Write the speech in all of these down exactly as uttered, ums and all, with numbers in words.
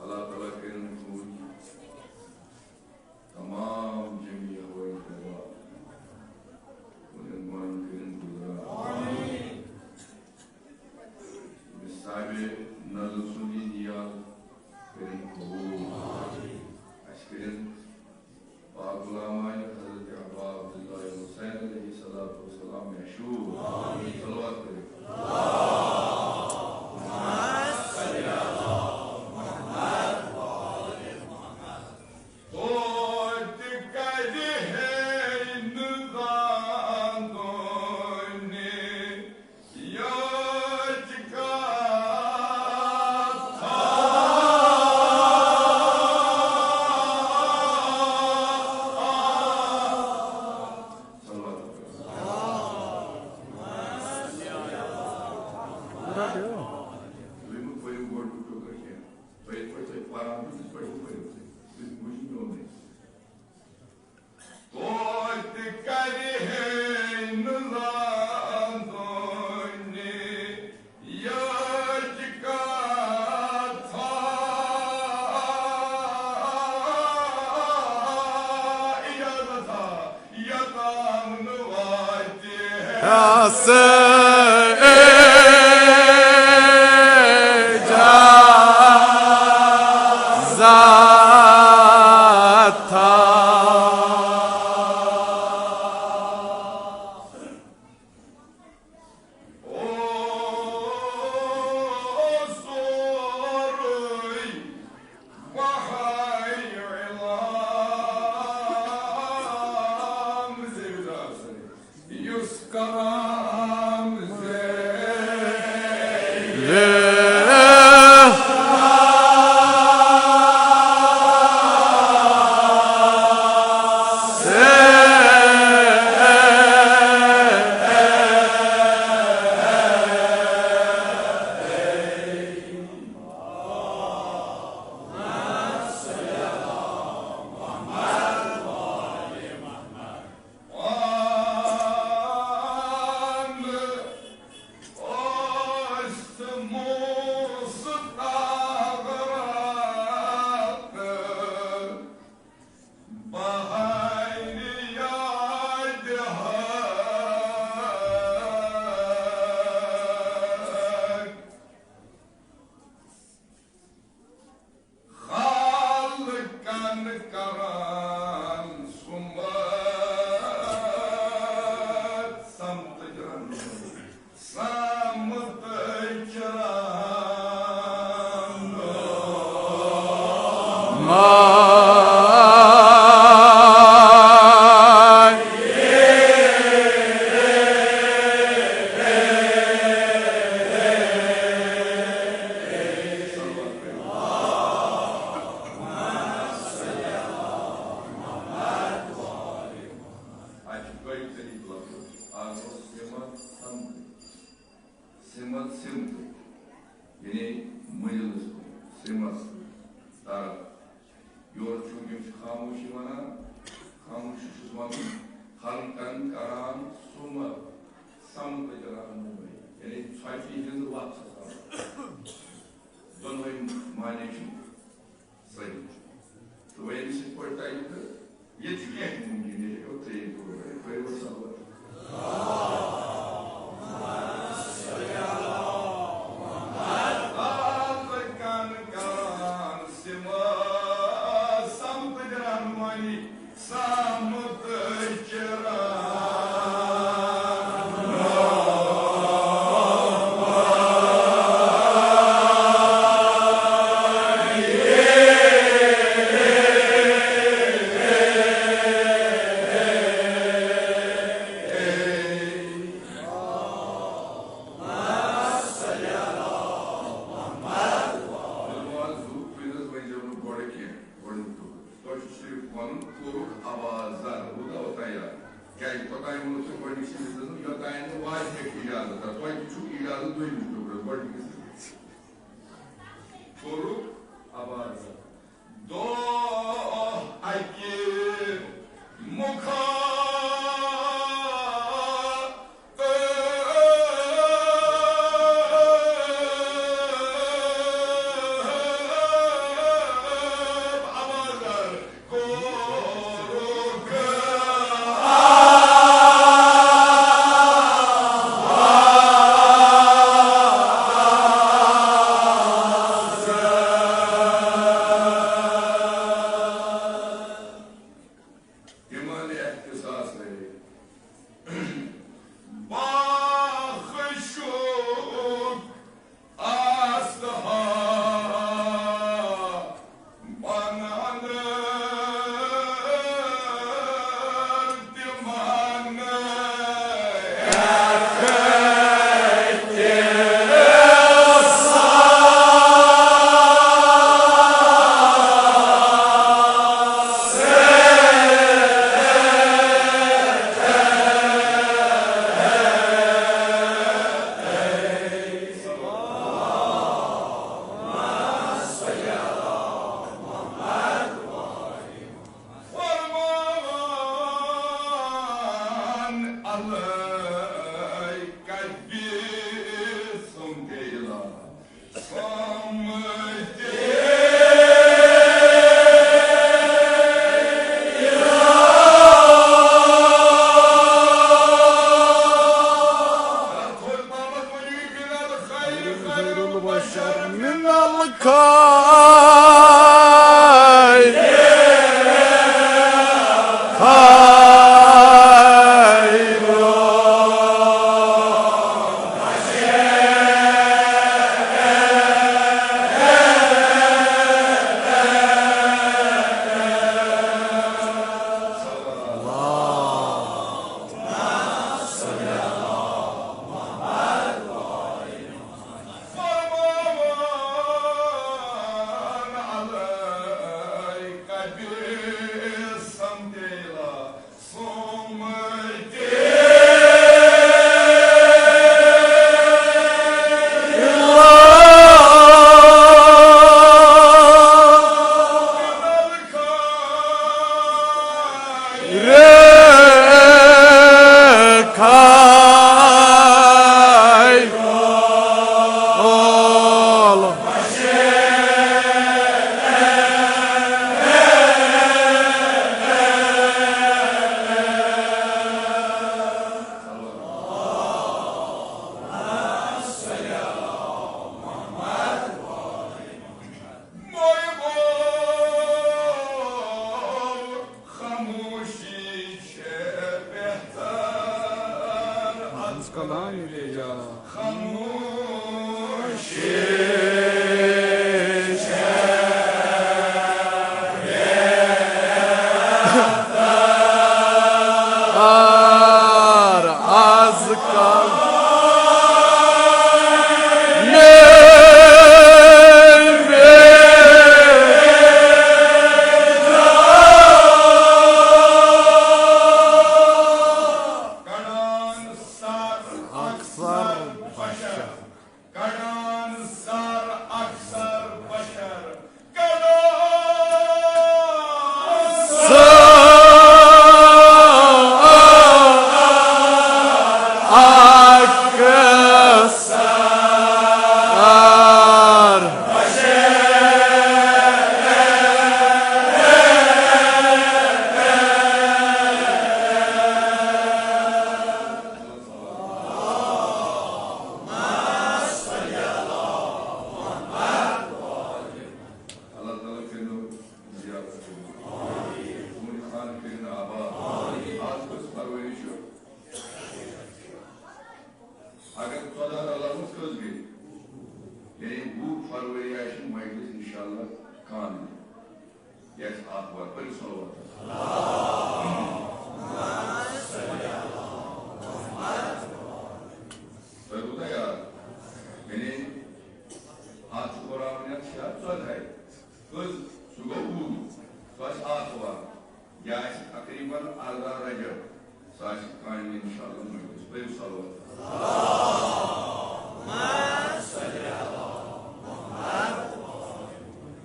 اللہ تعالیٰ کٔرِن قبوٗل تمام جمی ہوٲیی دوا، یِمن گۄناہن کٔرِن گُزران۔ أمِس صاحبِ نظر سُنٛد یہِ نیاز کٔرِن قبوٗل۔ اَسہِ کٔرِن پاک غلامانِ حضرت ابا عبداللہ حسین علیہ الصلوۃ والسلام مشہوٗر۔ صلوات کٔرِو۔ توتہِ کَرِ ہے نہٕ زانٛہہ دونہِ یٲج کتھا۔ صلوات۔ تُہۍ مہٕ پٔرِو گۄڈٕ ٹُکڑٕ کینٛہہ۔ تُہۍ یِتھ پٲٹھۍ تُہۍ پَران چھِو، تِتھ پٲٹھۍ پٔرِو تُہۍ۔ تُہۍ بوٗزِو میونٕے۔ توتہِ کَرِ ہے نہٕ زانٛہہ دونہِ یٲج کتھا۔ اجازت ہا یوٚتام نہٕ واتہِ ہے۔ کران سُمت سمتٕچ رہنمٲیی۔ سمتٕچ رہنمٲیی۔ اَتہِ چھُ دۄیہِ طریٖقہٕ لفظ۔ اَکھ گوٚو سِمت سمتٕچ۔ سِمت سِمتٕچ، یعنی مٔنٛزِلَس کُن، سِمت طرف۔ یورٕ چوٗنٛکہِ یِم چھِ خاموشی وَنان، خاموشی چھُس وَنُن، خلقن کران سُمت سمتٕچ رہنمٲیی، یعنی ژھۄپہِ ہِنٛز وَتھ چھَس ہاوان۔ دۄنوَے معنی چھِ صحیح۔ تہٕ وۄنۍ ییٚمِس یِتھ پٲٹھۍ تَگہِ تہٕ ییٚتہِ چھُ کینٛہہ تہِ مُمکِن، ییٚتہِ ہیٚکو ترٛیٚیِم پروگرام، پٔرِو سا وۄنۍ۔ آز کَن کران سِما سمتٕچ رہنمٲیی۔ سمتٕچ رہنمٲیی۔ تۄہہِ چھُ صرف وَنُن، کوٚرُکھ آواز زَن، روٗدا اوٚتام یاد؟ کیٛازِ توٚتام ووٚنُو تۄہہِ گۄڈٕنِکسٕے حِصَس منٛز، یوٚتام نہٕ واضح اِجازت آو۔ تۄہہِ تہِ چھُو اِجازت دوٚیمِس ٹُکرَس، گۄڈٕنِکِس حِصَس۔ کوٚرُکھ آواز زَن۔ دۄہ اَکہِ مُخا تِمن احتساس رہے۔ باخشوک آستہا بنان تِمن فرمان علیک بسم اللہ۔ من الخير خير. کامل۔ یہِ آسہِ اکھ وار، پٔرِو صلوات۔ تۄہہِ کوٗتاہ یاد؟ یعنی، اَتھ چھُ قرآن یَتھ چھِ اَتھ ژۄدہَے۔ کٔژ؟ سُہ گوٚو وُہ۔ سُہ آسہِ اکھ وار۔ یہِ آسہِ تقریباً ارداہ رجب۔ سُہ آسہِ کامہِ اِنشاءاللہ مجلس۔ پٔرِو صلوات۔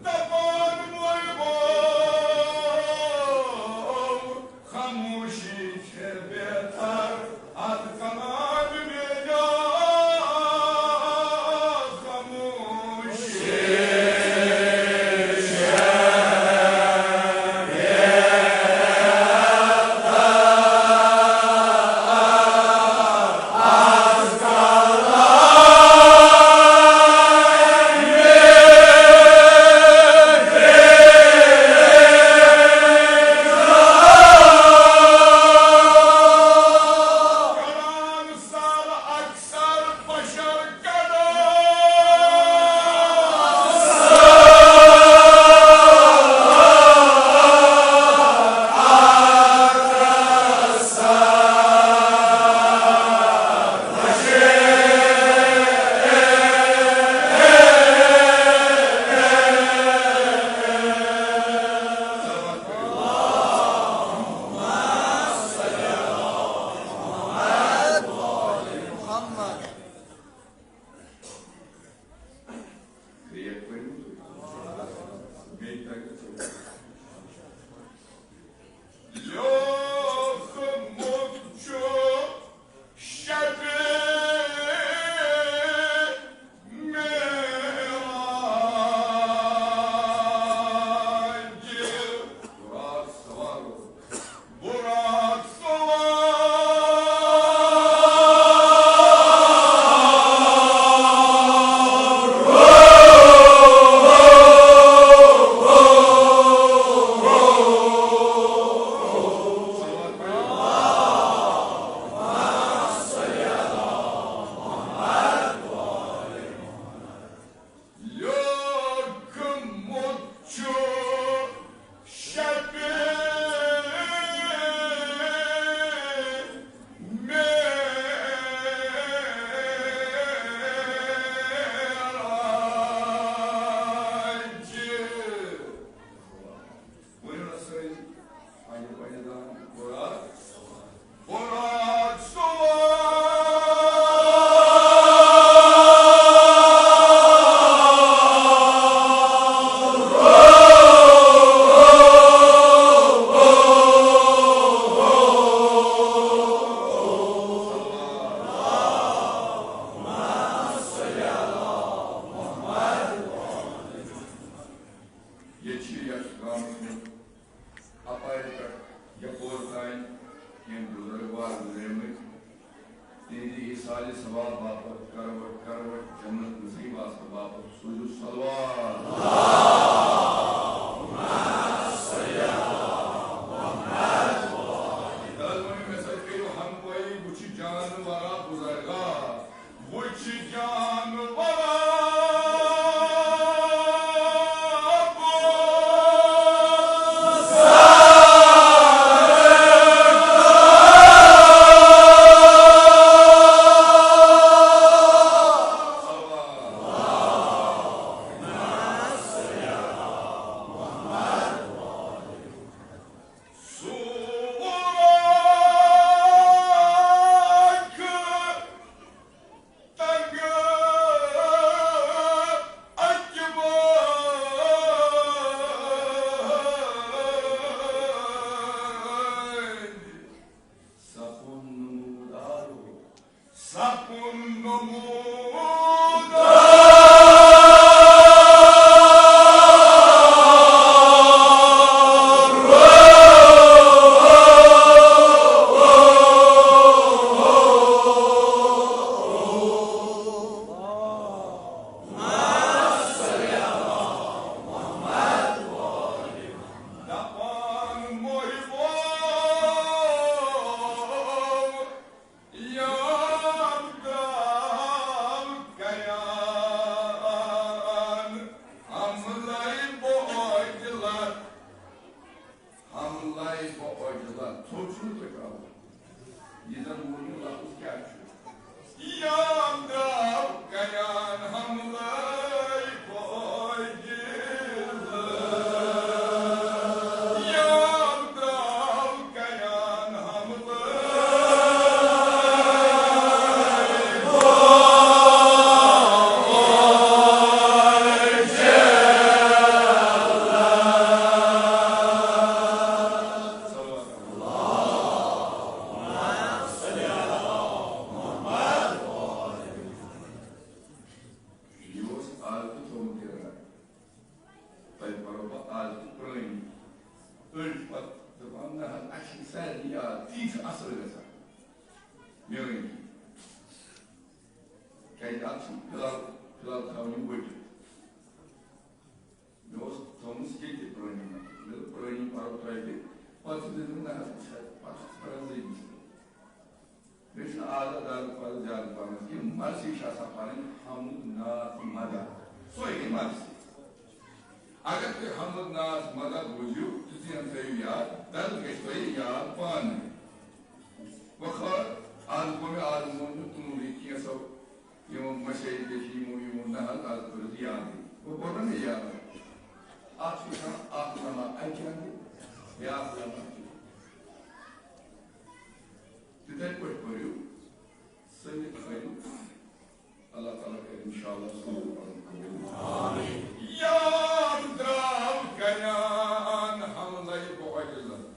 دَپان وۄنۍ گوٚو خاموشی چھےٚ بہتر، اَتھ کلامہِ میلیو خاموشی۔ لیوکھمُت چھُ شبِ معراج۔ براق سوار۔ براق سوار۔ لیوکھمُت چھُ شبِ معراج۔ ؤنِو حظ سٲری، پننہِ پننہِ دان، براق، براق سوار۔ ییٚتہِ چھِ یَتھ گامَس منٛز اَپارِ پٮ۪ٹھ یَپور تام کینٛہہ بُزرگ وار گُزریمٕتۍ۔ تِہنٛدِ ایٖصالِ ثواب باپتھ، کروٹ کروٹ جنت نصیب آسنہٕ باپتھ سوٗزِو صلوات۔ تَلہٕ ؤنِو مےٚ سۭتۍ، کٔرِو ہمکٲری، بہٕ چھُس جانورا بُزرگا۔ وٕچھ جانورا۔ أڑۍ چھِ پَتہٕ دَپان، "نہ حظ، اَسہِ چھِنہٕ سارنٕے یاد، تی چھُ اَصٕل گژھان میٛٲنۍ کِنۍ۔" کیٛازِ اَتھ چھُ فِلحال، فِلحال تھاوُن یہِ ؤٹِتھ۔ مےٚ اوس تھٲومٕژ ییٚتہِ پرٛٲنی نفر۔ مےٚ دوٚپ، "پرٛٲنی پَرو تۄہہِ تہِ۔" پَتہٕ چھُ مےٚ دوٚپمُت، "نہ حظ، یہِ چھا پَتہٕ چھِ پَران زٔمیٖنَس پٮ۪ٹھ۔" بیٚیہِ چھُنہٕ عادت دَرٕد پَرُن زیادٕ پَرنَس کینٛہہ، مرثی چھِ آسان پَرٕنۍ حمد نعت مدح، سۄے گٔے مرثی۔ اگر تُہۍ حمد نعت مدح بوٗزِو تہٕ ذہن تھٲیِو یاد، دَرٕد گژھِ تۄہہِ یاد پانَے۔ وۄنۍ خٲر، آز گوٚو مےٚ، آز ووٚن مےٚ تُہُنٛدُے کینٛژھو یِمو مشٲیِخ گٔژھۍ یِمو، یِمو نہ حظ، آز کوٚرُکھ یادٕے۔ وۄنۍ کوٚر نہ مےٚ یاد۔ اَتھ چھُ آسان اَکھ لمحہ اَکہِ اَندٕ، بیٛاکھ لمحہ اَکہِ اَندٕ۔ تِتھَے پٲٹھۍ پٔرِو، سٔمِتھ پٔرِو۔ اللہ تعالیٰ کَرِ اِنشاءاللہ سون پَرُن قبوٗل۔ آمین۔ یاد درٛاو کریان حملَے بوجلَن۔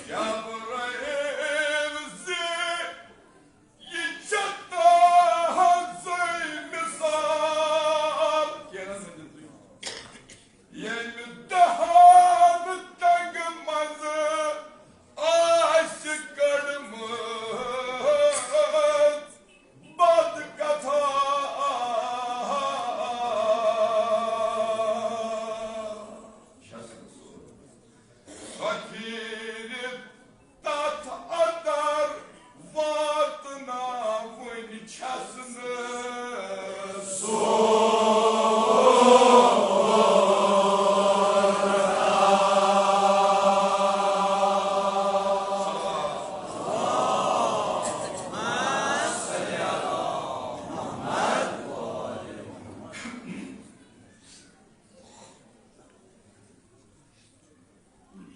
جبرائیل زِ یہِ چھےٚ تُہنٛزٕے مثال۔ کینٛہہ نہ حظ ؤنِو تُہۍ۔ ییٚمہِ دہان تنٛگہِ منٛزٕ آسہِ کٔڑمٕژ بد کتھا۔ سۄ پھیٖرِتھ تتھ اندر واتناوٕنۍ چھَس نہٕ سُہ۔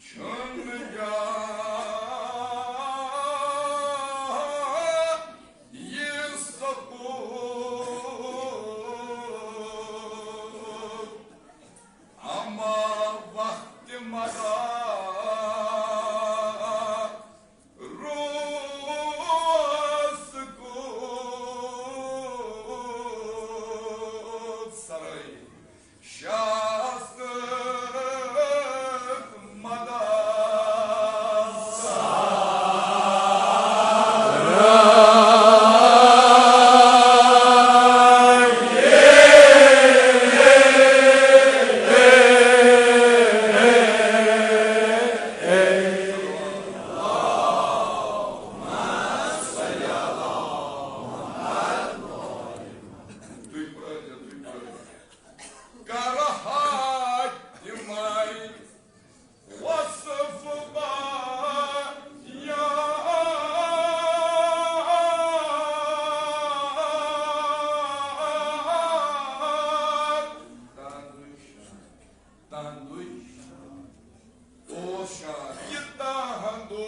چھُنہٕ جان یہِ سکوٗت، اما وقت مدار روز کو سرائے شاست مدار۔ تُہۍ پرٛٲرِو، تُہۍ پرٛٲرِو۔ کرہا تِمے وصف بیان۔ تہنٛدُے شان، تہنٛدُے شان۔ اوس شان یہِ تہنٛدُے۔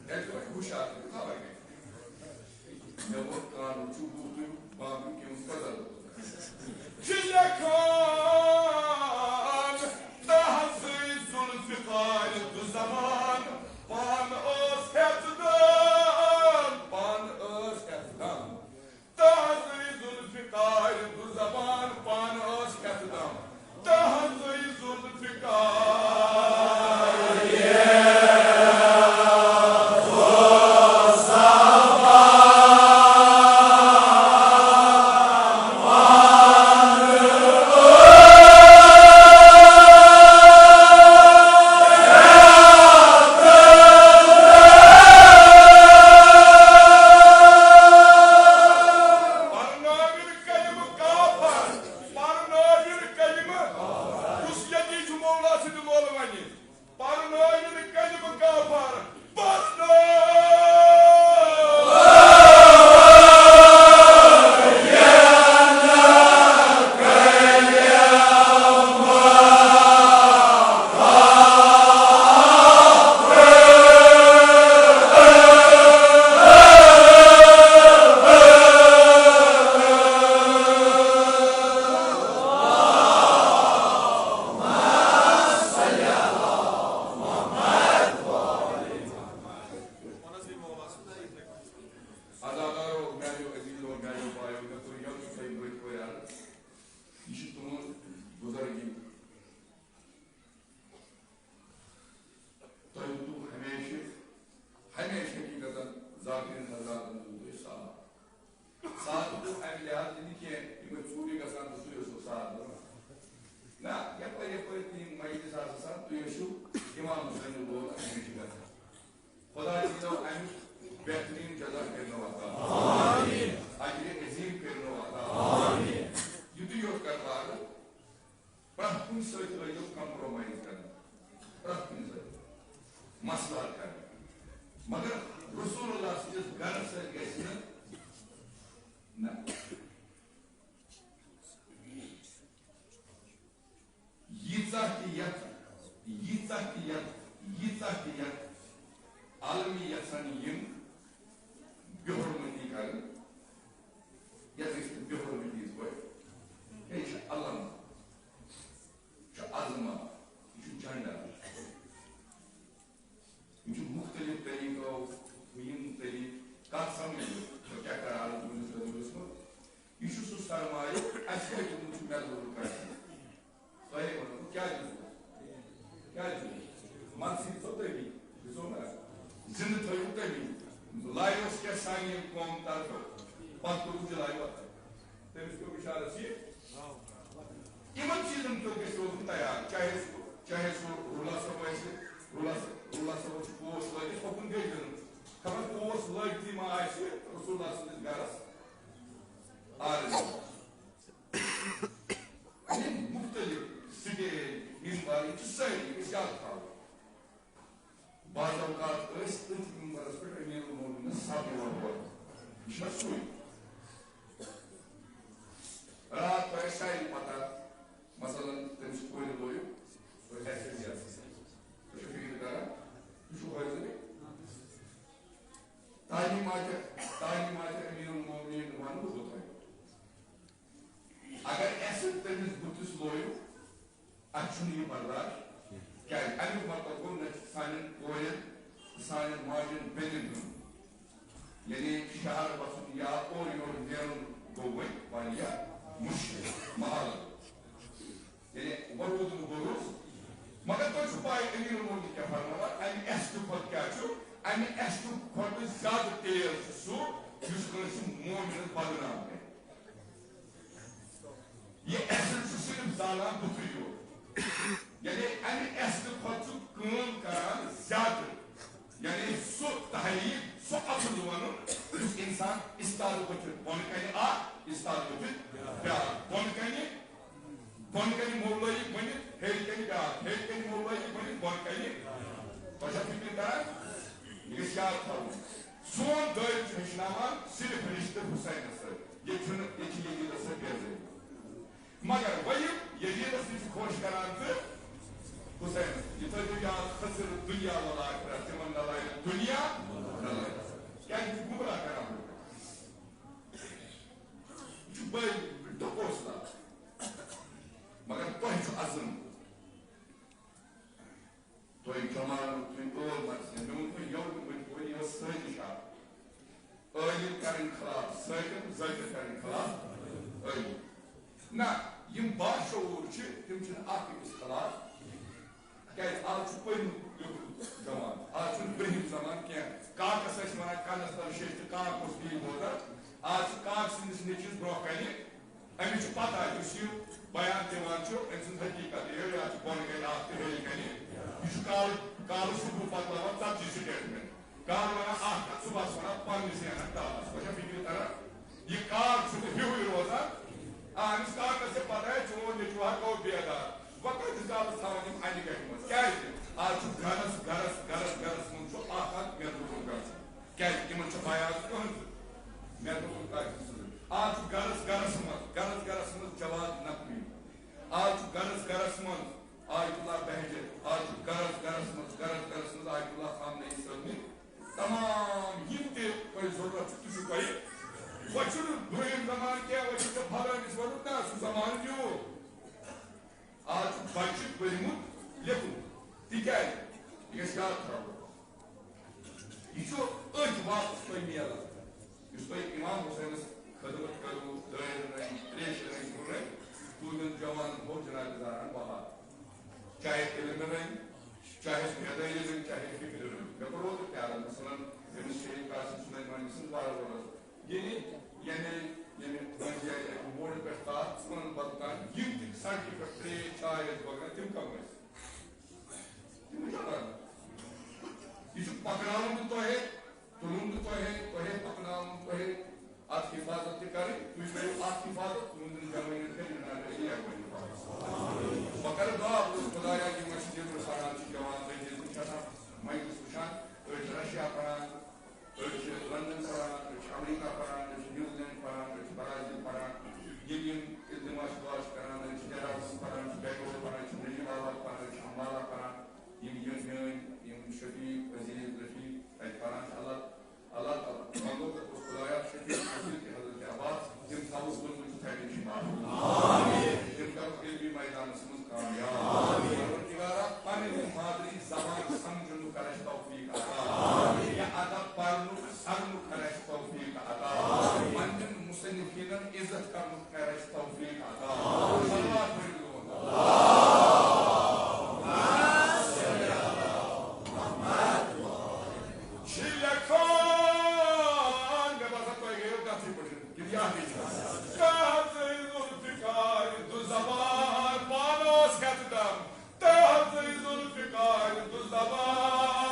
اَتہِ وۄنۍ ہُشار تہٕ خبر کیٛاہ۔ مےٚ ووٚن، کانٛہہ چھُ بوٗتٕے بانٛبرِ کیٚمِس بدل۔ چھِ لیکھان، تحظٕے ذوالفقارِ دُ زمان، پانہٕ ٲس ہٮ۪تھ دام، پانہٕ ٲس ہٮ۪تھ دام۔ تحظٕے ذوالفقارِ دُ زمان، پانہٕ ٲس ہٮ۪تھ دام۔ تحظٕے ذوالفقارِ۔ پرنٲوِن کلمہٕ کافر، پرنٲوِن کلمہٕ۔ یُس ییٚتی چھُ مولا سٕنٛدِ لولہٕ وَنہِ۔ پرنٲوِن کلمہٕ کافر، پرنٲوِن۔ عزادارو، میانیو عزیزو، میانیو بایو، مےٚ کوٚر یِم تۄہہِ برٛونٛہہ کورِ عرض۔ یہِ چھِ تُہُنٛد بُزرگی۔ تۄہہِ دیُتوُ ہمیشہِ، ہمیشہِ حقیٖقتن ذاکرین حضراتن دیُتوُ تۄہہِ ساتھ۔ ساتھ دیُتوُ امہِ لحاظ تہِ نہٕ کینٛہہ، یِم ٲسۍ ژوٗرِ گژھان تہٕ تُہۍ ٲسِو ساتھ دِوان۔ نہ، یپٲرۍ یپٲرۍ تہِ یِم مجلس آسہٕ آسان، تُہۍ ٲسِو اِمام حسینُک لول اَتھ منٛز چھِ گژھان۔ خۄدا دیٖنو اَمیُک بہتریٖن جزا کٔرِنو عطا۔ اجرِ عظیٖم کٔرِنو عطا۔ یُتُے یوت کَتھ لاگہٕ، پرٛٮ۪تھ کُنہِ سۭتۍ لٲگِو compromise کَرنہٕ، پرٛٮ۪تھ کُنہِ سۭتۍ مصلحت کَرنہٕ، مگر رسول اللہ سٕنٛدِس گرس سۭتۍ گژھِ نہٕ، نہ۔ ییٖژاہ تہِ یَتھ، ییٖژاہ تہِ یَتھ، ییٖژاہ تہِ یَتھ عالمی یَژھن یِم بے حرمتی کَرٕنۍ، یَتھ أسۍ بے حرمتی یِتھ پٲٹھۍ، یہِ چھِ علم، چھُ عظمت، یہِ چھُ جھنڈا۔ یِم چھِ مُختٔلِف طریٖقو، یِم طریٖقہٕ کَتھ سَمجھو، بہٕ کیٛاہ کَرٕ عرض تُہٕنٛدِس حضوٗرَس منٛز۔ یہِ چھُ سُہ سرمایہِ، اَسہِ کیٛاہ دیُتمُت چھُ مےٚ ضروٗر کَرُن۔ تۄہے ووٚنوُ، کیٛاہ دیُتمُت؟ کیٛاہ دیُتمُت؟ منٛدچھٕے دِژو تٔمی، دِژو نا؟ زِنٛدٕ تھٲوِو تٔمی۔ لایہِ اوس کیٛاہ سانہِ ییٚمہِ قوم طرفہٕ، پَتہٕ کوٚرُکھ جُلایہِ وَتَن۔ تٔمِس پیوٚو بِچارَس یہِ۔ یِمَن چیٖزَن پیوٚو گژھِ روزُن تیار، چاہے سُہ، چاہے سُہ روٗلا صٲب آسہِ، روٗلا صٲب، روٗلا صٲبَس چھُ پوش لٲگِتھ، ہُکُن گٔے دیُن۔ خبر پوش لٲگتھٕے ما آسہِ رسول اللہ سٕنٛدِس گرَس آرزو۔ یِم مُختٔلِف سٹیج، مِمبر، یِم چھِ سٲری أسۍ یاد تھاوٕنۍ۔ بعض اوقات ٲسۍ أتھۍ مِمبرَس پٮ۪ٹھ أمیٖر المومنیٖنَس سَب یِوان پَرنہٕ۔ یہِ چھُنہ سُے؟ راتھ تۄہہِ آسہِ سارنٕے پَتہ، مثلاً، تٔمِس کورِ لویُک، تۄہہِ آسہِ یہِ زیادٕ۔ تُہۍ چھِو فِکر کران؟ تُہۍ چھِو حٲضِرٕے؟ تعلیٖمات، تعلیٖمات أمیٖر المومنیٖن وَنہٕ بہٕ تۄہہِ۔ اگر اَسہِ تٔمِس بُتھِس لویُک، اَسہِ چھُنہٕ یہِ برداشت کینٛہہ۔ کیٛازِ؟ اَمیُک مطلب گوٚو، نہ چھِ سانٮ۪ن کورٮ۪ن تہٕ سانٮ۪ن ماجٮ۪ن بیٚنٮ۪ن ہُنٛد، یعنی، شہر وَسُن یا اورٕ یورٕ نیرُن گوٚو وۄنۍ واریاہ مُشکِل، محال۔ یعنی، وۄنۍ روٗد نہٕ بروسہٕ۔ مگر تۄہہِ چھُو پَے، أمیٖر المومنیٖن کیٛاہ فرماوان؟ اَمہِ ایسٹہٕ کھۄتہٕ کیٛاہ چھُ؟ اَمہِ ایسٹہٕ کھۄتہٕ زیادٕ تیز چھُ سُہ، یُس کٲنٛسہِ مومنَس بدنام کرِ۔ یہِ ایسڈ چھُ صرف زالان بُتھُے یوت۔ یعنی، اَمہِ ایسڈٕ کھۄتہٕ چھُ کٲم کران زیادٕ۔ یعنی، سُہ تحریک، سُہ اَپُز وَنُن، یُس اِنسان اِستاد وٕچھِتھ بۄنہٕ کَنہِ اَکھ، اِستاد وٕچھِتھ بیٛاکھ، بۄنہٕ کَنہِ، بۄنہٕ کَنہِ مولٲیی بٔنِتھ، ہیٚرِ کَنہِ بیٛاکھ، ہیٚرِ کَنہِ مولٲیی بٔنِتھ، بۄنہٕ کَنہِ۔ تۄہہِ چھا فِکرِ تَران؟ یہِ گژھِ یاد تھاوُن۔ سون دٲیرٕ چھُ ہیٚچھناوان صرف رِشتہٕ حُسینَس سۭتۍ۔ ییٚتہِ چھُنہٕ، ییٚتہِ چھِ یزیٖدَس سۭتۍ بے عزتی۔ مگر وۄنۍ یِم یزیٖدَس نِش چھِ خۄش کران تہٕ حُسینَس نِش۔ یہِ تھٲیِو یاد، خسر دنیا والآخرہ، تِمن نہ لارِ دنیا کرٕنۍ خلاف سٲتٮ۪ن، زٲتٮ۪ن کرٕنۍ خلاف ٲلِم۔ نہ، یِم باشعوٗر چھِ، تِم چھِنہٕ اکھ أکِس خلاف۔ کیٛازِ آز چھُ پٔرمُت لیوٚکھمُت جوان، آز چھُنہٕ برٛنٛہِم زمانہٕ کینٛہہ۔ کاکس ٲسۍ وَنان، کَنَس تَل شیٚچھ تہٕ کاک اوس تی بوزان۔ آز چھُ کاک سٕنٛدِس نیٚچوِس برٛونٛہہ کَنہِ، أمِس چھُ پَتہ، یُس یہِ بیان دِوان چھُ، أمۍ سٕنٛز حقیٖقت، یہِ یَتھ چھُ بۄنہٕ کَنہِ اَکھ تہٕ ہیٚرِ کَنہِ۔ یہِ چھُ کالہٕ، کالہٕ صُبحُک پَتہٕ وَنان ژَتجی statement۔ کالہٕ وَنان اَکھ کَتھ، صُبحَس وَنان پنٛنِس یَتھ ٹالَس۔ وۄنۍ چھا فِکرِ تَران؟ یہِ کاک چھُنہٕ ہیوٗے روزان۔ آ، أمِس کاکَس چھِ پَتہ، چون نیٚچوٗ ہا گوٚو بیدار۔ وۄنۍ کۭتِس کالَس تھاوَن یِم اَنہِ گَٹہِ منٛز؟ کیٛازِ؟ آز چھُ گَرَس، گَرَس، گَرَس، گَرَس منٛز چھُ اَکھ اَکھ مےٚ دوٚپُن گژھُن۔ کیٛازِ؟ تِمَن چھُ بیان کٕہٕنۍ تہِ۔ مےٚ دوٚپُن کَتہِ چھُ سُہ؟ آز چھُ گَرَس، گَرَس منٛز، گَرَس، گَرَس منٛز جواد نقوی۔ آز چھُ گَرَس، گَرَس منٛز آیت اللہ بہجت، آز چھُ گَرَس، گَرَس منٛز، گَرَس، گَرَس منٛز آیت اللہ خامنہٕ ای صٲبنہِ تمام یِم تہِ تۄہہِ ضروٗرت چھُ، تہِ چھُ تۄہہِ۔ وۄنۍ چھُنہٕ برٛونٛہِم زمانہٕ کینٛہہ، وۄنۍ چھُ ژےٚ پھلٲنِس وَنُن، نہ، سُہ زمانہٕ نیوٗ۔ آز چھُ بچہِ پٔرمُت لیوٚکھمُت۔ تِکیٛازِ؟ یہِ گژھِ یاد تھاوُن۔ یہِ چھُ أتھۍ واپس تۄہہِ میلان۔ یُس تۄہہِ امام حسینس خدمت کٔروٕ، دٲرۍ رٔنۍ، تریشہِ رٔنۍ، ہُہ رٔنۍ، تُہنٛدٮ۪ن جوانن ہوو جناب زاران بہار۔ چاہے علمہٕ رٔنۍ، چاہے بیدٲری رٔنۍ، چاہے فکرِ رٔنۍ۔ مےٚ کوٚر اوترٕ پیارٕ، مثلاً، أمِس شیخ قاسم سلیمانی سٕنٛز وارٕ وٲرٕس۔ ییٚلہِ، یعنی، یعنی، وۄنۍ ییٚلہِ اَکہِ موڑٕ پٮ۪ٹھ تار ژٕ وَنان بدل کانٛہہ، یِم تہِ سڑکہِ پٮ۪ٹھ تریش، چاے ٲسۍ بٲگراوان، تِم کم ٲسۍ؟ تِم چھِ کران۔ یہِ چھُ پکناوُن تہِ تۄہے، تُلُن تہِ تۄہے، تۄہے پکناوُن، تۄہے اَتھ حفاظت تہِ کَرٕنۍ۔ تُہۍ کٔرِو اَتھ حفاظت، تُہٕنٛدٮ۪ن جوٲنٮ۪ن کٔرِو جناب علی اکبر حفاظت۔ بہٕ کَرٕ دُعا، بہٕ چھُس خدایا، یِم اَسہِ نیٚبرٕ پَران چھِ، جوان لٔگۍ ییٚتہِ چھِ آسان مجلس وٕچھان، أڑۍ چھِ رشیا پَران، أڑۍ چھِ لندن پران، أڑۍ چھِ امریکہ پران، أڑۍ چھِ نیوزی لینڈ پران، أڑۍ چھِ برازیل پران۔ ییٚلہِ یِم التماس دعا چھِ کران، أڑۍ چھِ دہرادون پران، چھِ بنگلور پران، چھِ نجیب آباد پران، أڑۍ چھِ امبالہ پران۔ یِم، یِم میٲنۍ، یِم شفیق، عزیز، رفیق تتہِ پران چھِ، اللہ، اللہ تعالیٰ منگو تہٕ اوس خدایا شفیق، عزیز تہٕ حضرت عباس، تِم تھاوُس منٛز تِتھے کٔنۍ چھِ معاف۔ تِم کرُکھ علمی میدانس منٛز کامیاب۔ پروردگارا، پنٕنۍ مادری زبان سمجھنُک کر اَسہِ توفیق عطا۔ یہِ ادب پرنُک، سرنُک کر اَسہِ توفیق عطا۔ پننٮ۪ن مصنفینن عزت کرنُک کر اَسہِ توفیق عطا۔ صلوات پٔرِو۔ چھِ لیکھان، مےٚ باسان تۄہہِ گٔیو کتھٕے پٲٹھۍ۔ کِنہٕ یہِ اکھ گٔے؟ کیٛاہ حظ ذوالفقار دُ زبان پانس ہٮ۪تھ دم؟ تہٕ حظ ذوالفقار دُ زبان۔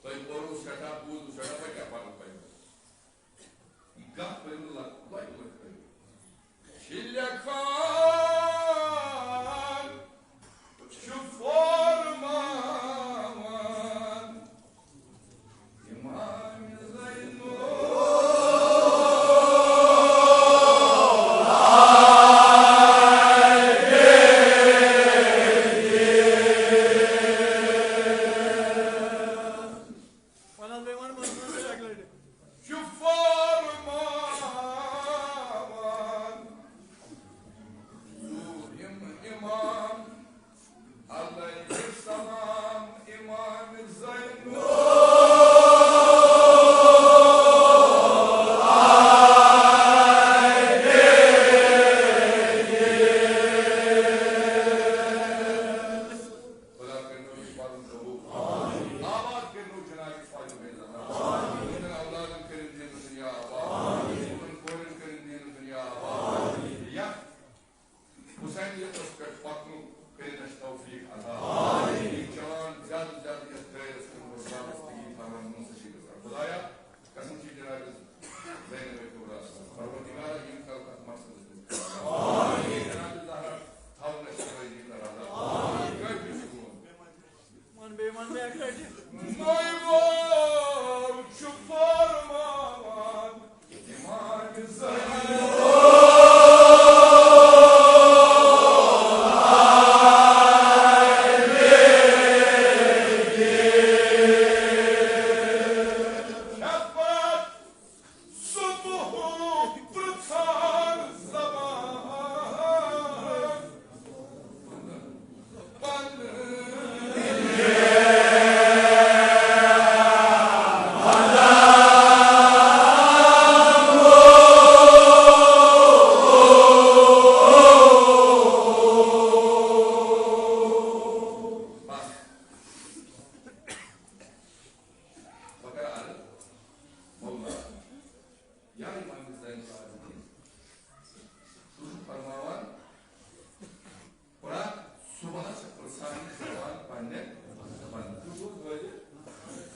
تۄہہِ پوٚروٕ سٮ۪ٹھاہ، بوٗزوٕ سٮ۪ٹھاہ، وۄنۍ کیٛاہ پَرُن تۄہہِ؟ یہِ کَتھ پٔرِو نہٕ لۄکٕٹۍ، لۄکٕٹۍ، لۄکٕٹۍ پٔرِو۔ شِلہِ خان چھُ فرماوان، امام زینُ وَن حظ بیٚیہِ وَن، وَن، وَن حظ اَکہِ لَٹہِ۔ چھُ فرماوان، ظٲہِم امام علیہ السلام، امام زینُ خدا کٔرِنو یہِ پَرُن قبوٗل۔ آباد کٔرِنو جناب فاطمہ زہرا۔ یِمَن اولادَن کٔرِن دیٖنہٕ دُنیا آباد۔ یِمَن کورٮ۪ن کٔرِن دیٖنہٕ دُنیا آباد۔ یَتھ حسینیتَس پٮ۪ٹھ پَکنُک کٔرِن اَسہِ توفیٖق عطا۔ یہِ جان زیادٕ زیادٕ یَتھ دٲیرَس کُن وَسان تہٕ یہِ پَرُن منتشر گژھان۔ خدایا، قسم چھِ جناب زینب کبریٰ صٲب۔ پروردگارا، یِم کر تَتھ مقصدس منٛز کار۔ جناب زہرا تھاوُن اَسہِ سٲری قرار۔ کٲفی چھُ میون۔ وَن بیٚیہِ، وَن بیٚیہِ اَکہِ لَٹہِ۔ مےٚ ووٚن چھُ فرماوان امام زینب۔ شفاعت صبحُک پرٛژھان زبان پنٕنۍ۔ بس۔ بہٕ کرٕ عرض، مولا، یا امام زین العابدین، تُہۍ چھِو فرماوان، پرٛٮ۪تھ صُبحس چھِ پرٛژھان یہِ زبان پننٮ۪ن بندن۔ تُہۍ چھِو حٲضِر؟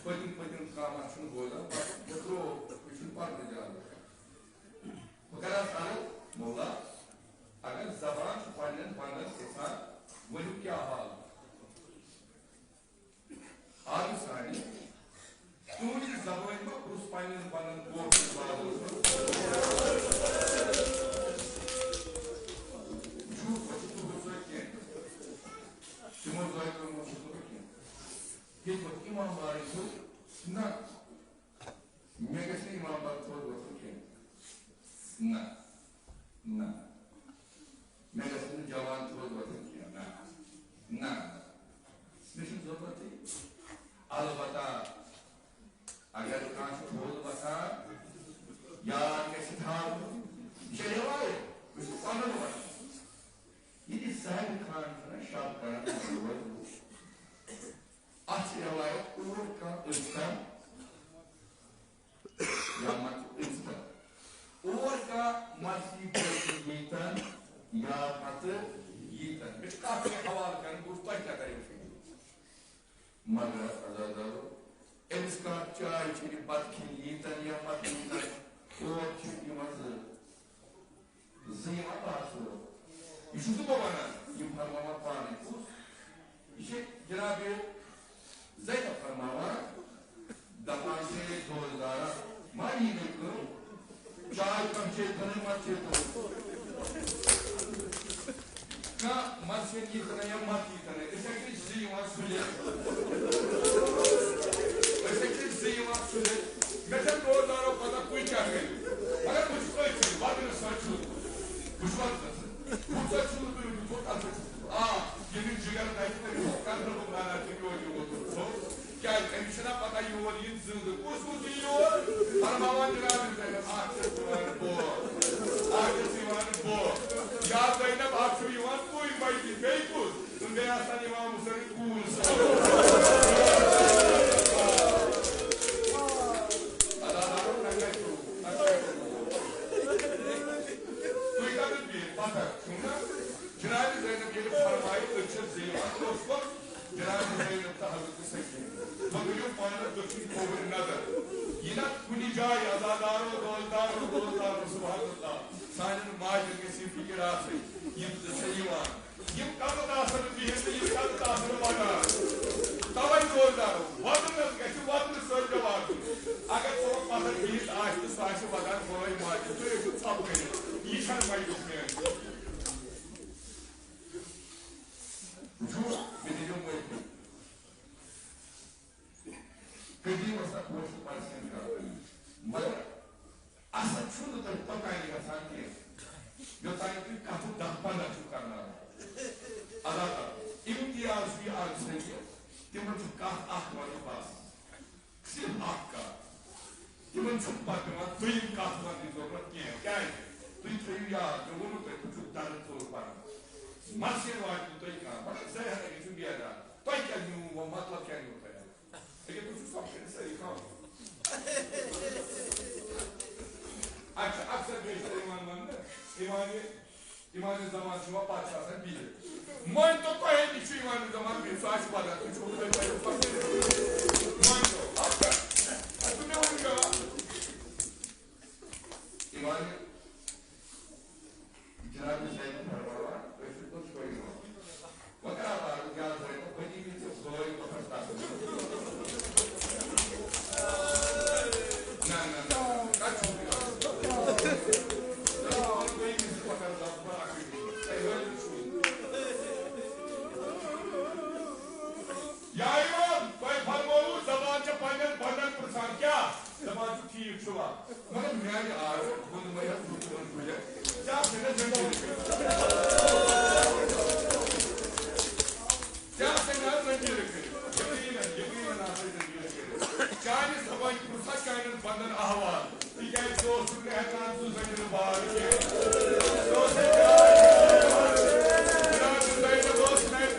پٔتِم پٔتِم کانٛہہ چھُنہٕ بوزان، پتہٕ مےٚ ترٛوو، یہِ چھُنہٕ پرنہٕ دیان۔ بہٕ کرٕ حظ عرض، مولا، اگر زبان چھِ پننٮ۪ن بندن پرٛژھان، ؤنِو کیٛاہ حال؟ آ، سانی، تُہٕنٛدِ زبٲنۍ ما پرُژھ پننٮ۪ن پنن کوٹھٮ۪ن بازرس منٛز؟ جھوٗٹ ما چھُ تُہُنٛد سۭتۍ کینٛہہ؟ تِمو زٲوۍ کوٚرمُت چھُ نہٕ کینٛہہ۔ ییٚتہِ ووت امام بارٕنۍ سُنٛد، نہ، مےٚ گژھِ نہٕ امام بار تھوٚد وۄتھُن کینٛہہ۔ نہ، نہ۔ مےٚ گژھِ نہٕ جوان تھوٚد وۄتھُن کینٛہہ۔ نہ، نہ۔ مےٚ چھُنہٕ ضروٗرتٕے۔ البتہ اگر کانٛہہ چھُ تھوٚد وۄتھان، یاد گژھِ تھاوُن، یہِ چھےٚ رِوایت، بہٕ چھُس پَنُن وَنان۔ یہِ تہِ سارِ خان چھُنہ شب کران، یہِ چھُ روزٕ۔ اَتھ چھِ رِوایت اور کانٛہہ أسۍ کانٛہہ یا مت أسۍ کانٛہہ اور کانٛہہ مرثی بوزنہٕ ییٖتن یا پتہٕ ییٖتن۔ مےٚ چھُ کَتھ تۄہہِ حوالہٕ کرٕنۍ، بہٕ وٕچھٕ تۄہہِ کیٛاہ کَرِ فِکرِ۔ مگر عزادارو، أمِس کانٛہہ چاے چیٚنہِ، بتہٕ کھیٚنہِ ییٖتن یا پتہٕ ییٖتن، اور چھِ یِوان زٕ۔ زٕ یِوان باسورو۔ یہِ چھُس نہٕ بہٕ وَنان، یِم فرماوان پانَے۔ کُس؟ یہِ چھِ جناب زینب فرماوان، دَپان چھِ دوستدارا، ما یی نہٕ کٲم؟ چاے کم چیٚیہِ تَنَے، مَتہٕ چیٚیہِ تَنَے۔ کانٛہہ مَتہٕ چیٚیہِ تَنَے یا مَتہٕ یی تَنَے۔ أسۍ ہَے چھِ زٕ یِوان سُلے۔ أسۍ ہَے چھِ زٕ یِوان سُلے۔ مےٚ چھَنہٕ دوستدارو پَتہ تُہۍ کیٛاہ کٔرِو۔ مگر بہٕ چھُس أتھۍ سۭتۍ، وَدنہٕ سۭتۍ چھُس بہٕ۔ بہٕ چھُس وَدنہٕ سۭتۍ۔ بہٕ سۭتۍ چھُس نہٕ تُہۍ، بہٕ چھُس اَتھ سۭتۍ۔ آ، ییٚمِس جِگر دَزِ، تٔمِس کَرٕ نہٕ بہٕ مَنع تہِ یورٕ یِمو دوٚپ، ژھوٚر۔ کیٛازِ أمِس چھِنہ پَتہ یور یِن زِندٕ۔ کُس کُس یی یور؟ فرماوان جِناب زینب، اَکھ چھَس یِوان بہٕ، اَکھ چھَس یِوان بہٕ۔ یا زینب، اَکھ چھُ یِوان تُہۍ مَیتی، بیٚیہِ کُس؟ تہٕ بیٚیہِ آسان امام حسین کوٗر۔ عزادارو، نہ کَتہِ چھُو، نہ کَتہِ چھُو۔ تُہۍ کَتٮ۪تھ بِہِتھ؟ پَتھر چھُو نہ؟ جناب زینب ییٚلہِ فرمایہِ، أسۍ چھِ زیٖوان۔ کُس کُس؟ جناب زینب تہٕ حضرت سکینہ۔ وۄنۍ ؤنِو پانہٕ، دٔچھِنۍ کھووٕرۍ نظر۔ یہِ نہ کُنہِ جایہِ عزادارو، دوستدارو، دوستدارو، سبحان اللہ۔ سانٮ۪ن ماجن گژھِ یہِ فِکر آسٕنۍ، یِم تہِ چھِ یِوان۔ یِم کَتَتھ آسَن بِہِتھ تہٕ یِم کَتَتھ آسَن وَدان۔ تَوَے دوستدارو، وَدُن حظ گژھِ وَدنہٕ سۭتۍ تہِ واتُن۔ اگر ژٕ پَتھَر بِہِتھ آسہِ تہٕ سُہ آسہِ وَدان، بٲے ماجہِ، تُہۍ ٲسِو ژھۄپہٕ کٔرِتھ۔ یہِ چھَنہٕ مجلس میٛٲنۍ۔ وٕچھِو، مےٚ دِیِو معٲفی۔ قدیمس تہٕ پوشہِ پرسن کران۔ مگر اصل چھُنہٕ تۄہہِ توٚتانۍ گژھان کینٛہہ، یوٚتانۍ تُہۍ کتھٕ دَہ پنٛداہ چھِو کرناوان۔ اللہ تعالیٰ، امتیاز چھُ یہِ اَمہِ سۭتۍ کہِ تِمن چھُ کتھ اکھ ونُن بس، صرف اکھ کتھ۔ تِمن چھُنہٕ پتہٕ پٮ۪وان دوٚیِم کتھ وننٕچ ضروٗرت کینٛہہ۔ کیازِ؟ تُہۍ تھٲیِو یاد، مےٚ ووٚنوُ تۄہہِ، بہٕ چھُس درد ژوٚل پران۔ مرثیَن واتہِ نہٕ تۄہہِ کانٛہہ، مگر ذہن أکِس چھُ بیدار۔ تۄہہِ کیٛاہ نیوٗ وۄنۍ؟ مطلب کیٛاہ نیوٗ تۄہہِ؟ أکیٛاہ تُہۍ چھِو سۄ پھِرِ سٲری خاموش۔ اَتہِ چھُ اکثر بیشتر یِوان وننہٕ، ایوانِ، ایوانِ زمان چھُ یِوان، پتہٕ چھُ آسان بِہِتھ۔ مٲنۍ تو تۄہے نِش چھُ ایوانِ زمان بِہِتھ، سُہ آسہِ ودان، تُہۍ چھِو وُنہِ تۄہہِ پتہٕ پتہٕ۔ مٲنۍ تو، اَتھ کیٛاہ؟ اَتھ چھُ مےٚ وُنہِ پٮ۪وان۔ ایوانِ جناب زینب فرماوان، أسۍ چھِ کُن چھوڑ یِوان۔ وۄنۍ کر عبارت یا زینب، وۄنۍ یی نہٕ ژےٚ بٲے وۄنۍ پٮ۪ٹھ تَتھ منٛز۔ نہ، نہ، نہ، نہ، کَتہِ چھُو تُہۍ آز؟ تۄہہِ چھُو وَنُن، تُہۍ ییٚمِس تہِ پَکان زَبر اَکٕے چیٖز۔ تۄہہِ وٲلِو چھُو۔ یا ایوان، تۄہہِ فرمووُ، زبان چھےٚ پنٛنٮ۪ن بنٛدَن پرٛژھان، کیٛاہ؟ دَپان چھُ، ٹھیٖک چھُوا؟ مگر میانہِ آرٕ ووٚنمَے حظ بہٕ تِمن گُرٮ۪ن، ژےٚ آسَے نہ زٔمیٖنٕے کٔرِتھ۔ ژےٚ آسَے نہ حظ زٔمیٖنٕے کٔرِتھ۔ یقیٖناً، یقیٖناً آسَے زٔمیٖنٕے کٔرِتھ۔ چانہِ زبانہِ پرٛژھا چانٮ۪ن بندن احوال، تِکیازِ ژٕ اوسُکھ نہٕ ہٮ۪کان سُہ زٔمیٖنہٕ باغ کٔرِتھ۔ ژٕ اوسُکھ جناب زینب اوس نہٕ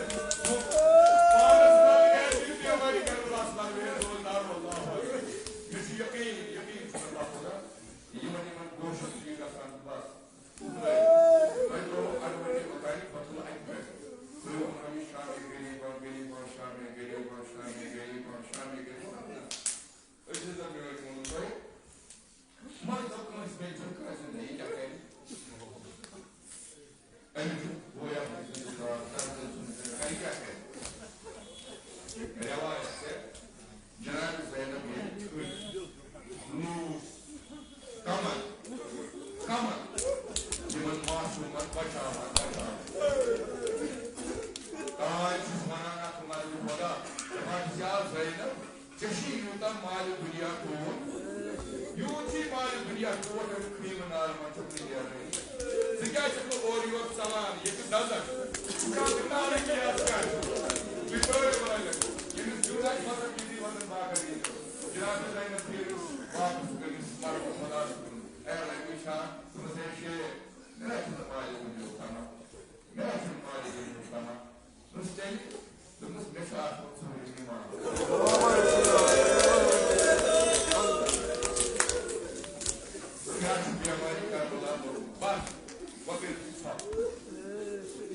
پانَس منٛز گرِ تہِ بیمٲری کرنہٕ بس لگوے روزدار اللہ۔ مےٚ چھُ یقیٖن، یقیٖن چھُ مےٚ پتہٕ۔ یِمن، یِمن کوٗشِش چھِ گژھان، بس۔ تۄہہِ ترٛوو اَڑٕ ؤری اوٚتانۍ، پتہٕ تُل اَکہِ پٮ۪ٹھ۔ تُہۍ وَنو، یہِ شامِ غریٖبَن، غریٖبَن، شامِ غریٖبَن، شامِ غریٖبَن، شامِ غریٖبَن۔ أسۍ ٲسۍ دَپان، مےٚ وَنہِ ووٚن تۄہہِ، مگر دَپ کٲنٛسہِ بیٚیہِ چھُنہٕ کٲنٛسہِ ہُنٛد، یہِ کیٛاہ کَرِ؟ أمِس چھُ بوے اَکھ، أمِس چھُ زیادٕ، زیادٕ، زیادٕ، زیادٕ، کَرِ کیٛاہ کَرِ؟ رٮ۪وایت چھےٚ، جناب زینب ییٚلہِ تھٔج، لوٗس کمن، کمن یِمن معصوٗمن بچاوان، بچاوان۔ تاج چھُس ونان اتھ مرد خدا، دپان چھُس، یا زینب، ژےٚ چھُے یوٗتاہ مالہِ دُنیا ٹوٹھ، یوٗت چھُے مالہِ دُنیا ٹوٹھ، اَمہِ خیٖمہٕ نارٕ منٛز چھُکھ نہٕ نیرنٕے۔ ژٕ کیٛازِ چھُکھ نہٕ اورٕ یور ژلان؟ ییٚتہِ نظر، ژٕ کیٛاہ چھُکھ نارٕ کیٛاہ چھُ؟ تُہۍ پرٛٲرِو وٲلۍ، ییٚمِس دیُن آسہِ مطلب، یہِ دی وطن باقٕے ییٚتہِ۔ جناب زینب پھیرِو واپس گٔمِس مرد خۄداس کُن۔ اے اللہ، وٕچھ ہا، دوٚپمَس، ہے شیخ، مےٚ نہ چھُنہٕ مالہِ دُنیاہُک تمام۔ مےٚ نہ چھُنہٕ مالہِ دُنیاہُک تمام۔ دوٚپمَس، تیٚلہِ؟ دوٚپمَس، مےٚ چھُ اَتھ منٛز ژوٗرِم ایمان۔ مےٚ چھُ بٮ۪مارِ کربلا لوٚگمُت۔ بس، وۄنۍ کٔرِو تُہۍ ژھۄپہٕ۔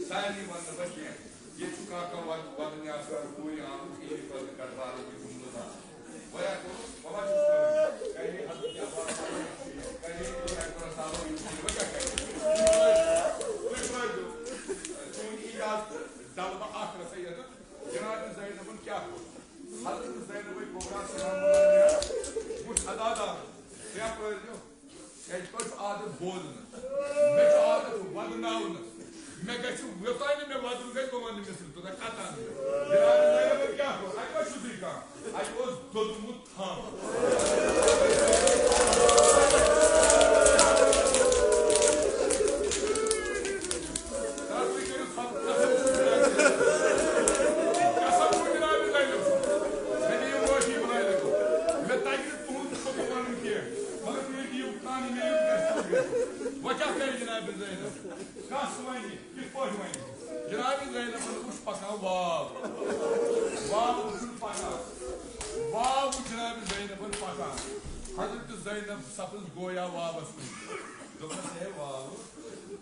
سارنٕے وَنہٕ نہٕ بہٕ کینٛہہ۔ ییٚتہِ چھُ کانٛہہ کانٛہہ وَد-، وَدنہِ آسان، کوٗرِ آمُت، عیٖدِ پَتہٕ کَرٕ بارٕ یہِ جُملہٕ زانُن۔ وۄنۍ اگر بابا چھُس وَنان، کَرے حضرت عباس صٲبَن شیخ، کَرے عمر اکبر صٲبَن یہِ شیخ، وۄنۍ کیٛاہ کَرِ؟ تُہۍ پرٛٲرۍزیو، چون اِجازت تہٕ ڈَلہٕ بہٕ اَکھ رَژھا یَتَتھ۔ جناب زینبَن کیٛاہ کوٚر؟ حضرت زینب کُبریٰ سلام اللہ علیہا وٕچھ عزادارَن، کیٛاہ پرٛٲرۍزیو؟ کیٛازِ تۄہہِ چھُ عادت بوزنہٕ، مےٚ چھُ عادت ودناونہٕ۔ مےٚ گژھِ، یوٚتانۍ نہٕ مےٚ ودُن گژھِ، بہٕ ونہٕ نہٕ مِثل، توٚتام قطعاً نہٕ۔ جناب زینبن کیٛاہ کوٚر؟ اَتہِ ما چھُ تُہۍ کانٛہہ؟ اَتہِ اوس دوٚدمُت تھَم۔ تَتھ تُہۍ کٔرِو ثبوت، قسم چھُ جناب زینب۔ قسم چھُ جناب زینب۔ مےٚ دِیِو معٲفی، بہٕ نَے لَگہٕ۔ مےٚ تَگہِ نہٕ تُہُنٛد ثبوت وَنُن کینٛہہ، مگر تُہۍ دِیِو کانٛہہ مےٚ یُتھ گژھِ۔ وۄنۍ کیٛاہ کَرِ جناب زینب؟ کَس وَنہِ؟ کِتھ پٲٹھۍ وَنہِ؟ جناب زینبن وُچھ پکان واو۔ واو وُچھُن پکان۔ واو وُچھ جناب زینبن پکان۔ حضرت زینب سپٕز گویا واوس کُن۔ دوٚپنس، "ہے واو،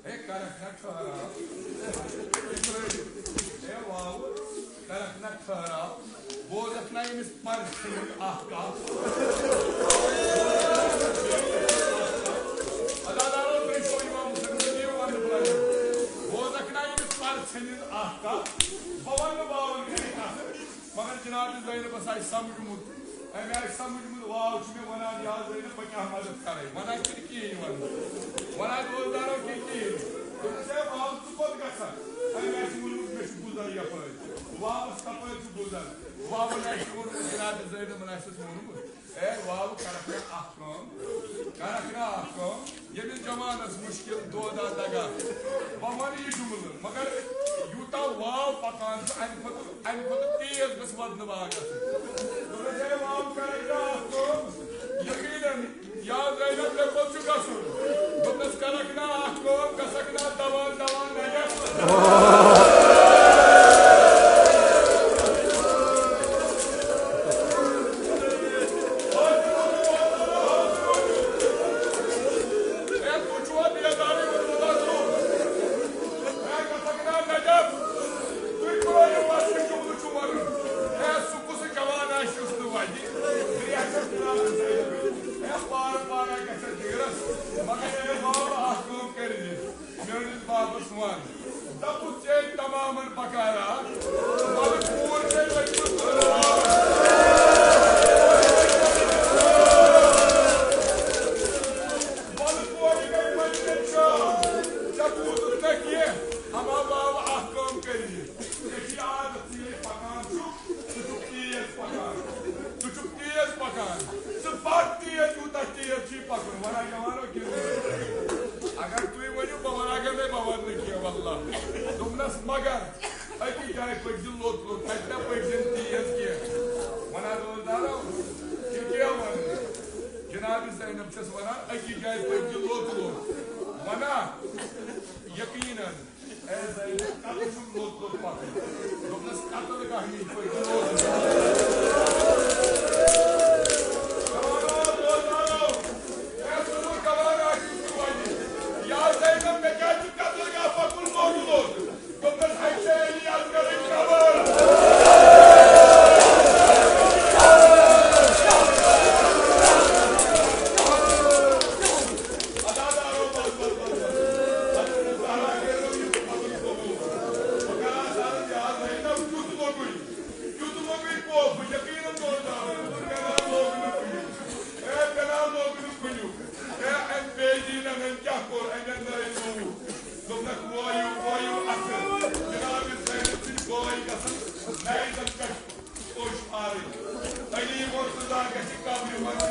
ہے کرکھ نا ٹھہراو۔ ہے واو، کرکھ نہ ٹھہراو، بوزکھ نہ ییٚمِس پرِ ژھٕنِتھ اکھ کتھ۔ عزادارو، تُہۍ چھِو امام حسین، تُہۍ دِیِو وننہٕ بلایہِ۔ بوزکھ نہ ییٚمِس پرِ ژھٕنِتھ اکھ کتھ، بہٕ ونہٕ باوَن گرِ کتھ۔ مگر جناب زینبس آسہِ سمجھمُت، أمۍ آسہِ سمجھمُت، واو چھُ مےٚ ونان، یا زینب، بہٕ کیٛاہ مدد کرے؟ ونان کِنہٕ کِہیٖنۍ ونہٕ؟ ونان عزادارو کِنہٕ کِہیٖنۍ؟ دوٚپُس، ہے واو، ژٕ کوٚت گژھکھ؟ أمۍ آسہِ ووٚنمُت، مےٚ چھُ گُزر یپٲرۍ۔ واوس کپٲرۍ چھُ گُزر؟ واوُن آسہِ ووٚنمُت، جناب زینبن آسٮ۪س ووٚنمُت، اے واوٕ، کرکھ نا اکھ کٲم، کرکھ نا اکھ کٲم، ییٚمِس جوانس مُشکِل دۄدا دگا، بہٕ وَنہٕ یہِ جُملہٕ، مگر یوٗتاہ واو پکان چھُ، اَمہِ کھۄتہٕ، اَمہِ کھۄتہٕ تیز گٔژھ ودنہٕ واو گژھٕنۍ۔ دوٚپمَس، اے واوٕ، کرکھ نا اکھ کٲم، یقیٖنن یا زینب، مےٚ کوٚت چھُ گژھُن؟ دوٚپنَس، کرکھ نا اکھ کٲم، گژھکھ نا دوان دوان نجف۔ ہے، تُہۍ چھِوا بیدارٕے ووٚنمُت اَتھ؟ ہے، گژھکھ نا نجف؟ تُہۍ ترٛٲیِو اَتھ، یہِ جُملہٕ چھُ وَنُن۔ ہے، سُہ کُس جوان آسہِ یُس نہٕ وَنہِ؟ ہے، پارٕ پارٕ گژھِ جِگرَس، مگر اے بابا، اکھ کٲم کٔرۍ زِ میٲنِس بابس وَن، دَپُس، ژےٚ تمامن پکارا، وَلہٕ کوٗر چھے لٔجمٕژ تہٕ وَلہٕ کورِ گٔے مٔنٛزِم شام، ژےٚ بوٗزُتھ نہ کینٛہہ؟ اما بابا، اکھ کٲم کٔرۍ زِ، ژےٚ چھِ عادت، ژٕ ییٚلہِ پکان چھُکھ، ژٕ چھُکھ تیز پکان، ژٕ چھُکھ تیز پکان، ژٕ پکھ تیز، یوٗتاہ تیز چھُے پکُن۔ وَنان جوانو کِنہٕ؟ اگر تُہۍ ؤنِو، بہٕ وَنہٕ، اگر نَے، بہٕ وَنہٕ نہٕ کینٛہہ، واللہ۔ دوٚپنَس، مگر أکِس جایہِ پٔکۍ زِ لوٚت لوٚت، تَتہِ نہ پٔکۍ زِ تیز کینٛہہ۔ وَنان روزدارو، یہِ کیٛاہ وَنہٕ؟ جناب زینب چھَس وَنان، أکِس جایہِ پٔکۍ زِ لوٚت لوٚت۔ وَنان، یقیٖناً۔ اے زینب، کتھ چھُم لوٚت لوٚت پکُن؟ دوٚپنَس، قتل گاہ نِش پٔکِو لوٚت لوٚت۔ جوانو، بوزناو۔ اے ژٕ وَن، جوان آسہِ ژٕ وَنہِ۔ یا زینب، مےٚ کیٛازِ چھُ قتل گاہ پکُن لوٚت لوٚت؟ دوٚپنَس، اَتہِ چھِ علی اصغرٕنۍ قبر۔ دوٚپنَکھ، وٲیِو، وٲیِو اَتھٕ۔ جناب زینب سٕنٛدۍ بٲے گژھن نَیہِ زَن پٮ۪ٹھ اوٚش مارٕنۍ۔ علی مرتضیٰ گژھِ قبرِ منٛز۔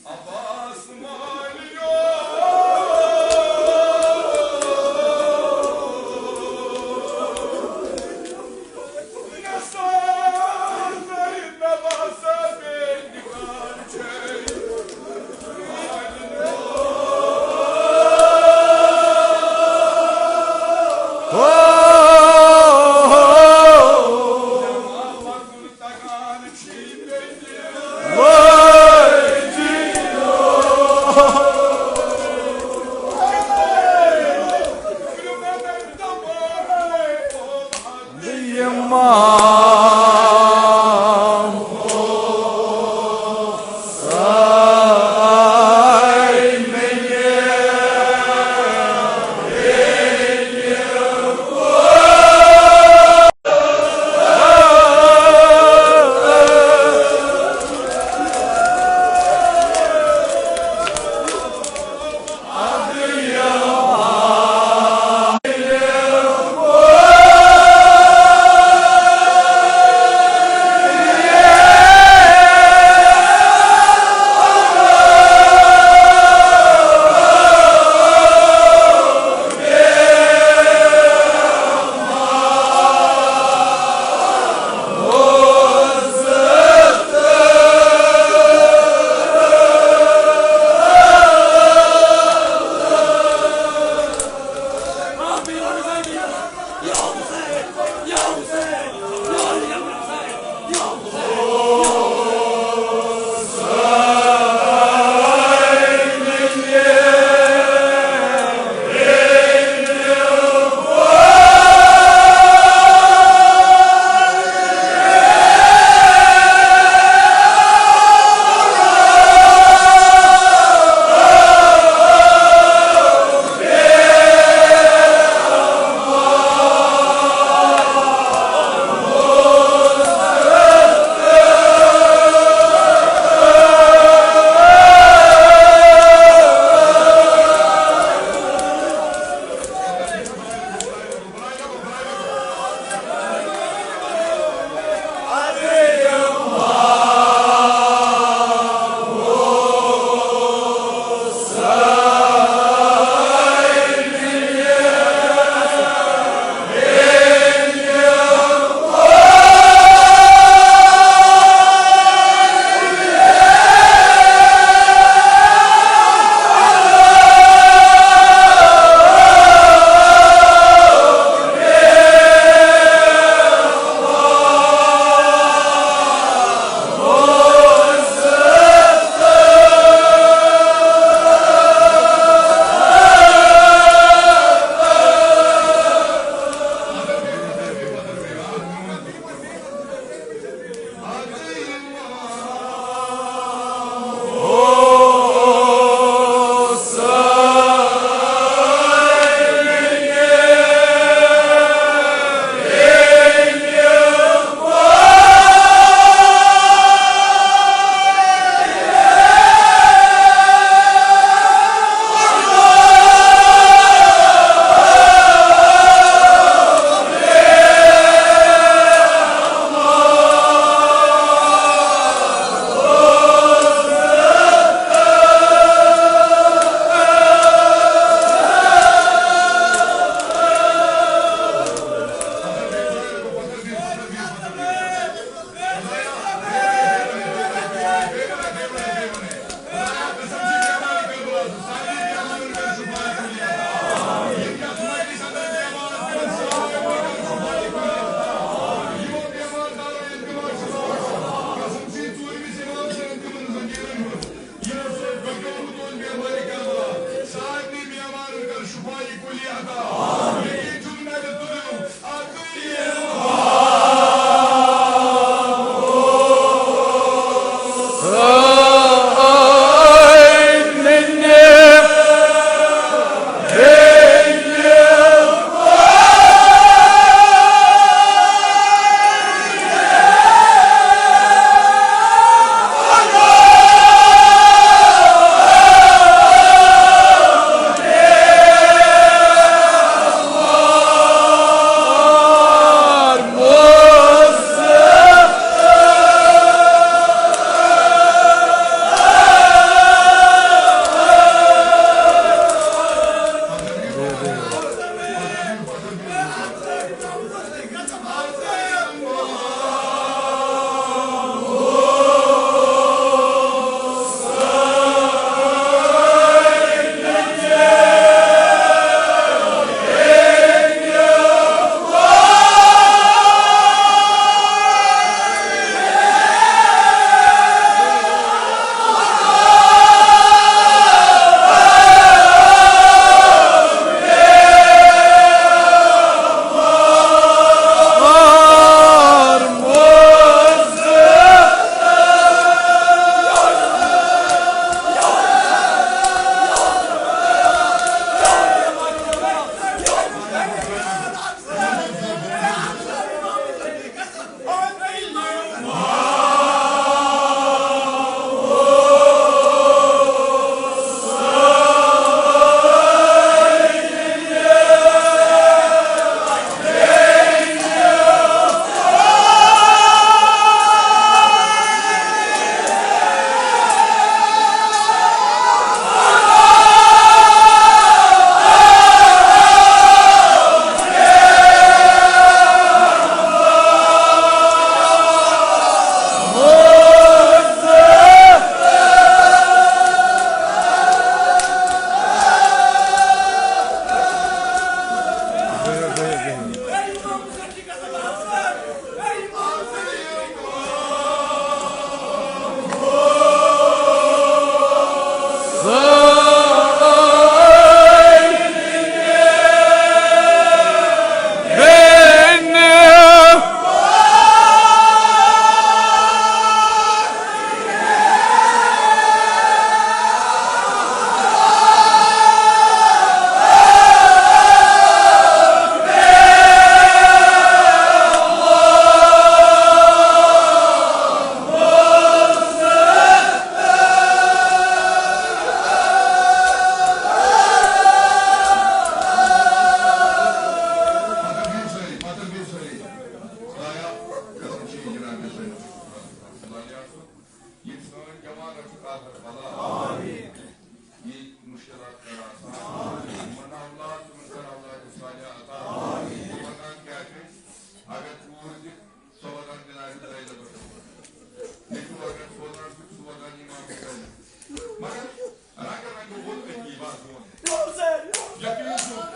عباس مالیو، نسا زینب سبے نگار چھے۔ آخر بلا۔ آمین۔ یہ مشکلات کر آسان۔ آمین۔ یمن اولاد، تمن کر اولاد صالح عطا۔ آمین۔ یہ وقت کیا ہے؟ اگر چور دکھ، سو وقت بنائی درائی لگا۔ لیکن اگر سوزان دکھ، سو وقت امام بنائی۔ مگر رنگ رنگ وول عجیبہ سون۔ یقین چھُ۔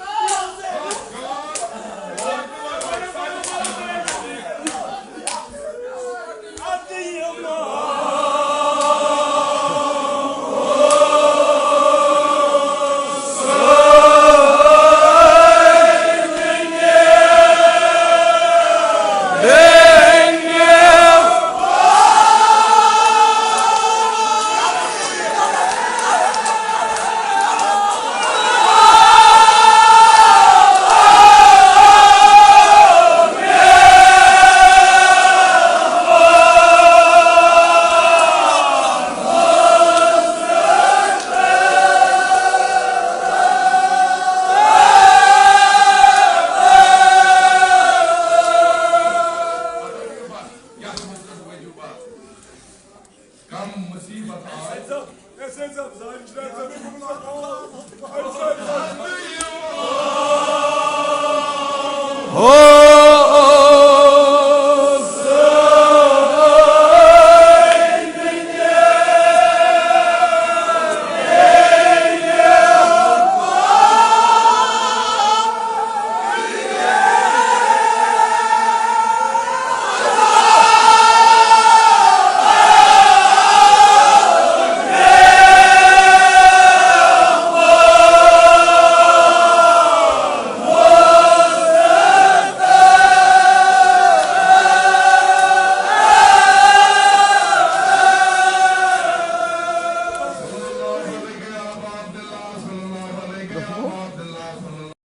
کم مصیبت آئے۔ ہو